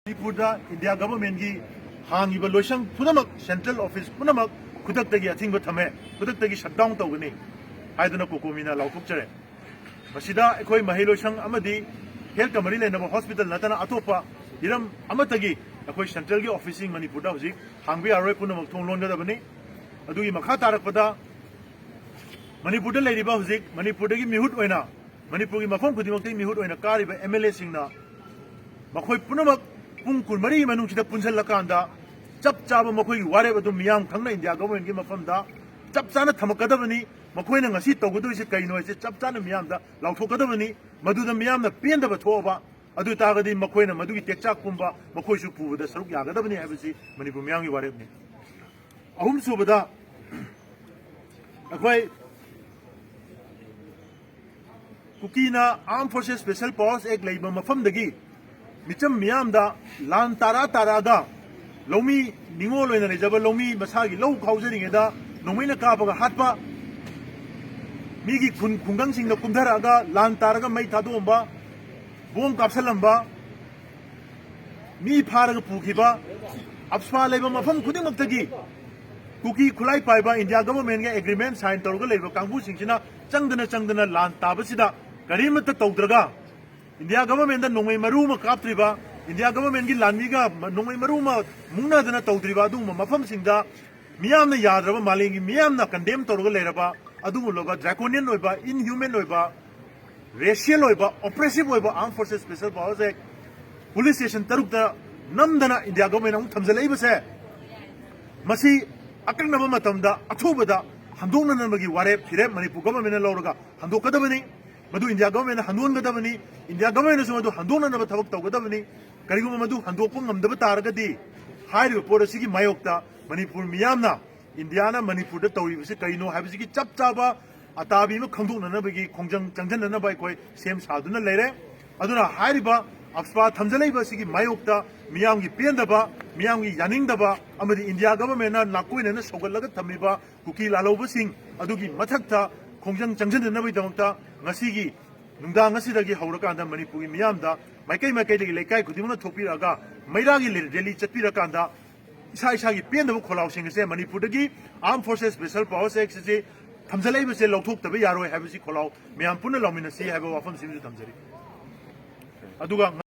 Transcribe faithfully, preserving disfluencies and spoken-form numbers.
ꯃꯅꯤꯄꯨꯔꯗ ꯏꯟꯗꯤꯌꯥ ꯒꯚꯔꯟꯃꯦꯟꯠꯀꯤ ꯍꯥꯡꯉꯤꯕ ꯂꯣꯏꯁꯪ ꯄꯨꯝꯅꯃꯛ, central office ꯄꯨꯝꯅꯃꯛ ꯈꯨꯗꯛꯇꯒꯤ ꯑꯊꯤꯡꯕ ꯊꯝꯃꯦ, ꯈꯨꯗꯛꯇꯒꯤ ꯁꯠꯗꯥꯎꯟ ꯇꯧꯒꯅꯤ ꯍꯥꯏꯗꯨꯅ ꯀꯣꯀꯣꯃꯤꯅ ꯂꯥꯎꯊꯣꯛꯆꯔꯦ꯫ ꯃꯁꯤꯗ ꯑꯩꯈꯣꯏ ꯃꯍꯩ ꯂꯣꯏꯁꯪ ꯑꯃꯗꯤ ꯍꯦꯜꯠꯀ ꯃꯔꯤ ꯂꯩꯅꯕ ꯍꯣꯁꯄꯤꯇꯥꯜ ꯅꯠꯇꯅ ꯑꯇꯣꯞꯄ ꯍꯤꯔꯝ ꯑꯃꯠꯇꯒꯤ ꯑꯩꯈꯣꯏ ꯁꯦꯟꯇ꯭ꯔꯦꯜꯒꯤ ꯑꯣꯐꯤꯁꯁꯤꯡ ꯃꯅꯤꯄꯨꯔꯗ ꯍꯧꯖꯤꯛ ꯍꯥꯡꯕ ꯌꯥꯔꯣꯏ, ꯄꯨꯝꯅꯃꯛ ꯊꯣꯡ ꯂꯣꯟꯒꯗꯕꯅꯤ꯫ ꯑꯗꯨꯒꯤ ꯃꯈꯥ ꯇꯥꯔꯛꯄꯗ ꯃꯅꯤꯄꯨꯔꯗ ꯂꯩꯔꯤꯕ, ꯍꯧꯖꯤꯛ ꯃꯅꯤꯄꯨꯔꯗꯒꯤ ꯃꯤꯍꯨꯠ ꯑꯣꯏꯅ, ꯃꯅꯤꯄꯨꯔꯒꯤ ꯃꯐꯝ ꯈꯨꯗꯤꯡꯃꯛꯇꯒꯤ ꯃꯤꯍꯨꯠ ꯑꯣꯏꯅ ꯀꯥꯔꯤꯕ ꯑꯦꯝ ꯑꯦꯜ ꯑꯦꯁꯤꯡꯅ ꯃꯈꯣꯏ ꯄꯨꯝꯅꯃꯛ ꯄꯨꯡ ꯀꯨꯟꯃꯔꯤꯒꯤ ꯃꯅꯨꯡꯁꯤꯗ ꯄꯨꯟꯁꯤꯜꯂꯀꯥꯟꯗ ꯆꯞ ꯆꯥꯕ ꯃꯈꯣꯏꯒꯤ ꯋꯥꯔꯦꯞ ꯑꯗꯨ ꯃꯤꯌꯥꯝ ꯈꯪꯅ ꯏꯟꯗꯤꯌꯥ ꯒꯚꯔꯟꯃꯦꯟꯠꯀꯤ ꯃꯐꯝꯗ ꯆꯞ ꯆꯥꯅ ꯊꯝꯃꯛꯀꯗꯕꯅꯤ꯫ ꯃꯈꯣꯏꯅ ꯉꯁꯤ ꯇꯧꯒꯗꯧꯔꯤꯁꯦ ꯀꯩꯅꯣ ꯍꯥꯏꯁꯦ ꯆꯞ ꯆꯥꯅ ꯃꯤꯌꯥꯝꯗ ꯂꯥꯎꯊꯣꯛꯀꯗꯕꯅꯤ꯫ ꯃꯗꯨꯗ ꯃꯤꯌꯥꯝꯅ ꯄꯦꯟꯗꯕ ꯊꯣꯛꯑꯕ, ꯑꯗꯨ ꯑꯣꯏ ꯇꯥꯔꯒꯗꯤ ꯃꯈꯣꯏꯅ ꯃꯗꯨꯒꯤ ꯇꯦꯛꯆꯥꯛ ꯄꯨꯝꯕ ꯃꯈꯣꯏꯁꯨ ꯄꯨꯕꯗ ꯁꯔꯨꯛ ꯌꯥꯒꯗꯕꯅꯤ ꯍꯥꯏꯕꯁꯤ ꯃꯅꯤꯄꯨꯔ ꯃꯤꯌꯥꯝꯒꯤ ꯋꯥꯔꯦꯞꯅꯤ꯫ ꯑꯍꯨꯝꯁꯨꯕꯗ, ꯑꯩꯈꯣꯏ ꯀꯨꯀꯤꯅ Armed Forces Special Powers Act ꯂꯩꯕ ꯃꯐꯝꯗꯒꯤ ꯃꯤꯆꯝ ꯃꯤꯌꯥꯝꯗ ꯂꯥꯟ ꯇꯥꯔꯥ ꯇꯥꯔꯛꯑꯒ, ꯂꯧꯃꯤ ꯅꯤꯉꯣꯜ ꯑꯣꯏꯅ ꯂꯩꯖꯕ ꯂꯧꯃꯤ ꯃꯁꯥꯒꯤ ꯂꯧ ꯈꯥꯎꯖꯔꯤꯉꯩꯗ ꯅꯣꯡꯃꯩꯅ ꯀꯥꯞꯄꯒ ꯍꯥꯠꯄ, ꯃꯤꯒꯤ ꯈꯨꯟ ꯈꯨꯡꯒꯪꯁꯤꯡꯗ ꯀꯨꯝꯊꯔꯛꯑꯒ ꯂꯥꯟ ꯇꯥꯔꯒ ꯃꯩ ꯊꯥꯗꯣꯛꯑꯝꯕ, ꯕꯣꯝ ꯀꯥꯞꯁꯜꯂꯝꯕ, ꯃꯤ ꯐꯥꯔꯒ ꯄꯨꯈꯤꯕ, ꯑꯞꯁꯄꯥ ꯂꯩꯕ ꯃꯐꯝ ꯈꯨꯗꯤꯡꯃꯛꯇꯒꯤ ꯀꯨꯀꯤ ꯈꯨꯠꯂꯥꯏ ꯄꯥꯏꯕ ꯏꯟꯗꯤꯌꯥ ꯒꯚꯔꯟꯃꯦꯟꯠꯒ ꯑꯦꯒ꯭ꯔꯤꯃꯦꯟꯠ ꯁꯥꯏꯟ ꯇꯧꯔꯒ ꯂꯩꯕ ꯀꯥꯡꯕꯨꯁꯤꯡꯁꯤꯅ ꯆꯪꯗꯅ ꯆꯪꯗꯅ ꯂꯥꯟ ꯇꯥꯕꯁꯤꯗ ꯀꯔꯤꯃꯠꯇ ꯇꯧꯗ꯭ꯔꯒ, ꯏꯟꯗꯤꯌꯥ ꯒꯚꯔꯟꯃꯦꯟꯠꯗ ꯅꯣꯡꯃꯩ ꯃꯔꯨ ꯑꯃ ꯀꯥꯞꯇ꯭ꯔꯤꯕ, ꯏꯟꯗꯤꯌꯥ ꯒꯚꯔꯟꯃꯦꯟꯠꯀꯤ ꯂꯥꯟꯃꯤꯒ ꯃ-, ꯅꯣꯡꯃꯩ ꯃꯔꯨ ꯑꯃ ꯃꯨꯛꯅꯗꯅ ꯇꯧꯗ꯭ꯔꯤꯕ ꯑꯗꯨꯒꯨꯝꯕ ꯃꯐꯝꯁꯤꯡꯗ ꯃꯤꯌꯥꯝꯅ ꯌꯥꯗ꯭ꯔꯕ, ꯃꯥꯂꯦꯝꯒꯤ ꯃꯤꯌꯥꯝꯅ ꯀꯟꯗꯦꯝ ꯇꯧꯔꯒ ꯂꯩꯔꯕ ꯑꯗꯨꯒꯨꯝꯂꯕ draconian ꯑꯣꯏꯕ, inhuman ꯑꯣꯏꯕ, racial ꯑꯣꯏꯕ, oppressive ꯑꯣꯏꯕ Armed Forces Special Powers Act police station ꯇꯔꯨꯛꯇ ꯅꯝꯗꯅ ꯏꯟꯗꯤꯌꯥ ꯒꯚꯔꯟꯃꯦꯟꯠꯅ ꯑꯃꯨꯛ ꯊꯝꯖꯤꯜꯂꯛꯏꯕꯁꯦ, ꯃꯁꯤ ꯑꯀꯛꯅꯕ ꯃꯇꯝꯗ ꯑꯊꯨꯕꯗ ꯍꯟꯗꯣꯛꯅꯅꯕꯒꯤ ꯋꯥꯔꯦꯞ ꯐꯤꯔꯦꯞ ꯃꯅꯤꯄꯨꯔ ꯒꯚꯔꯟꯃꯦꯟꯠꯅ ꯂꯧꯔꯒ ꯍꯟꯗꯣꯛꯀꯗꯕꯅꯤ꯫ ꯃꯗꯨ ꯏꯟꯗꯤꯌꯥ ꯒꯚꯔꯟꯃꯦꯟꯠꯅ ꯍꯟꯗꯣꯛꯍꯟꯒꯗꯕꯅꯤ꯫ ꯏꯟꯗꯤꯌꯥ ꯒꯚꯔꯟꯃꯦꯟꯠꯅꯁꯨ ꯃꯗꯨ ꯍꯟꯗꯣꯛꯅꯅꯕ ꯊꯕꯛ ꯇꯧꯒꯗꯕꯅꯤ꯫ ꯀꯔꯤꯒꯨꯝꯕ ꯃꯗꯨ ꯍꯟꯗꯣꯛꯄ ꯉꯝꯗꯕ ꯇꯥꯔꯒꯗꯤ, ꯍꯥꯏꯔꯤꯕ ꯄꯣꯠ ꯑꯁꯤꯒꯤ ꯃꯥꯌꯣꯛꯇ ꯃꯅꯤꯄꯨꯔ ꯃꯤꯌꯥꯝꯅ ꯏꯟꯗꯤꯌꯥꯅ ꯃꯅꯤꯄꯨꯔꯗ ꯇꯧꯔꯤꯕꯁꯤ ꯀꯔꯤꯅꯣ ꯍꯥꯏꯕꯁꯤꯒꯤ ꯆꯞ ꯆꯥꯕ ꯑꯇꯥꯕꯤ ꯑꯃ ꯈꯪꯗꯣꯛꯅꯅꯕꯒꯤ ꯈꯣꯡꯖꯪ ꯆꯪꯁꯤꯟꯅꯅꯕ ꯑꯩꯈꯣꯏ ꯁꯦꯝ ꯁꯥꯗꯨꯅ ꯂꯩꯔꯦ꯫ ꯑꯗꯨꯅ ꯍꯥꯏꯔꯤꯕ ꯑꯞꯁꯄꯥ ꯊꯝꯖꯤꯜꯂꯛꯏꯕ ꯑꯁꯤꯒꯤ ꯃꯥꯌꯣꯛꯇ ꯃꯤꯌꯥꯝꯒꯤ ꯄꯦꯟꯗꯕ, ꯃꯤꯌꯥꯝꯒꯤ ꯌꯥꯅꯤꯡꯗꯕ ꯑꯃꯗꯤ ꯏꯟꯗꯤꯌꯥ ꯒꯚꯔꯟꯃꯦꯟꯠꯅ ꯅꯥꯀꯣꯏꯅꯅ ꯁꯧꯒꯠꯂꯒ ꯊꯝꯃꯤꯕ ꯀꯨꯀꯤ ꯂꯥꯜꯍꯧꯕꯁꯤꯡ ꯑꯗꯨꯒꯤ ꯃꯊꯛꯇ ꯈꯣꯡꯖꯪ ꯆꯪꯁꯤꯟꯅꯅꯕꯒꯤꯗꯃꯛꯇ ꯉꯁꯤꯒꯤ ꯅꯨꯡꯗꯥꯡ ꯑꯁꯤꯗꯒꯤ ꯍꯧꯔꯀꯥꯟꯗ ꯃꯅꯤꯄꯨꯔꯒꯤ ꯃꯤꯌꯥꯝꯗ ꯃꯥꯏꯀꯩ ꯃꯥꯏꯀꯩꯗꯒꯤ ꯂꯩꯀꯥꯏ ꯈꯨꯗꯤꯡꯃꯛꯅ ꯊꯣꯛꯄꯤꯔꯛꯑꯒ ꯃꯩꯔꯥꯒꯤ ꯔꯦꯂꯤ ꯆꯠꯄꯤꯔꯀꯥꯟꯗ ꯏꯁꯥ ꯏꯁꯥꯒꯤ ꯄꯦꯟꯗꯕ ꯈꯣꯜꯂꯥꯎꯁꯤꯡ ꯑꯁꯦ ꯃꯅꯤꯄꯨꯔꯗꯒꯤ Armed Forces Special Powers Act ꯑꯁꯤ ꯊꯝꯖꯤꯜꯂꯛꯏꯕꯁꯦ ꯂꯧꯊꯣꯛꯇꯕ ꯌꯥꯔꯣꯏ ꯍꯥꯏꯕꯁꯤ ꯈꯣꯜꯂꯥꯎ ꯃꯌꯥꯝ ꯄꯨꯟꯅ ꯂꯥꯎꯃꯤꯟꯅꯁꯤ ꯍꯥꯏꯕ ꯋꯥꯐꯝꯁꯤꯃꯁꯨ ꯊꯝꯖꯔꯤ꯫ ꯑꯗꯨꯒ